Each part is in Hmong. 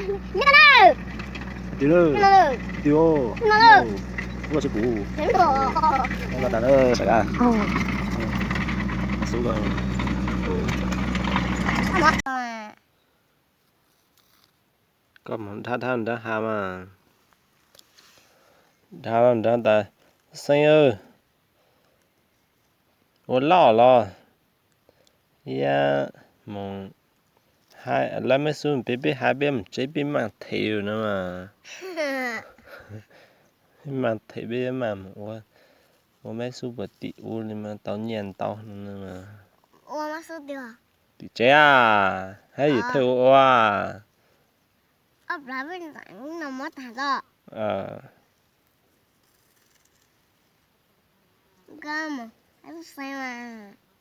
Nyob no na. Twg na? Twg os? Ua tsis pum. Nyob tas na, sawv daws. Xub koj. Koj mus dhab dhab nrab hav mas. Dhab nrab tas, xeeb, ua loj los. Yab mus hais lawv, meb xub peb, peb hais peb mus tsev peb maj them no mas. Peb maj them peb maj mus ua, ua meb xub puas tim ub li mas tau nyiaj ntau no mas. Tim tsev a, hab yim thawj ua ua.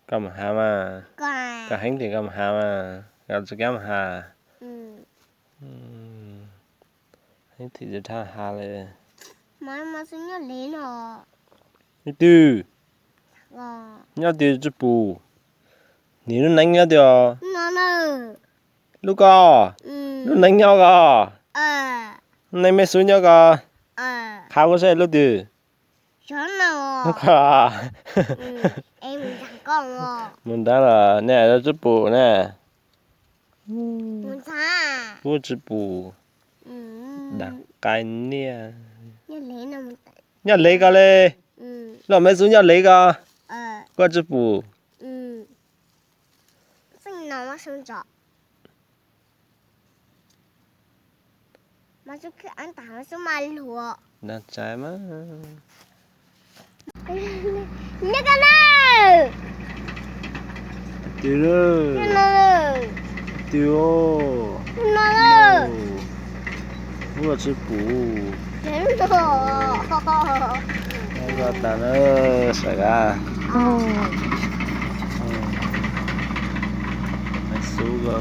Koj mus hav mas, koj heev tiag koj mus hav mas, koj tsis kam mus hav. Heev tiag dhab hav li. Ib tug nyob twg tsis pum, niam lub neeb nyob twg os? Lub ko, lub neeb nyob ko, neeb meb xub nyob ko. Qha ua saib lub twg. Mus nrad los nej tsis pum na. Kuj tsis pum. Dam qai niaj. Nyob lev ko li. Lub meb xub nyob lev ko. Kuj tsis pum. Dag tsav mas. Nyob ko na. Twg na? Twg os? Kuj tsis pum. Nyob tas na, sawv daws. Meb xub ko.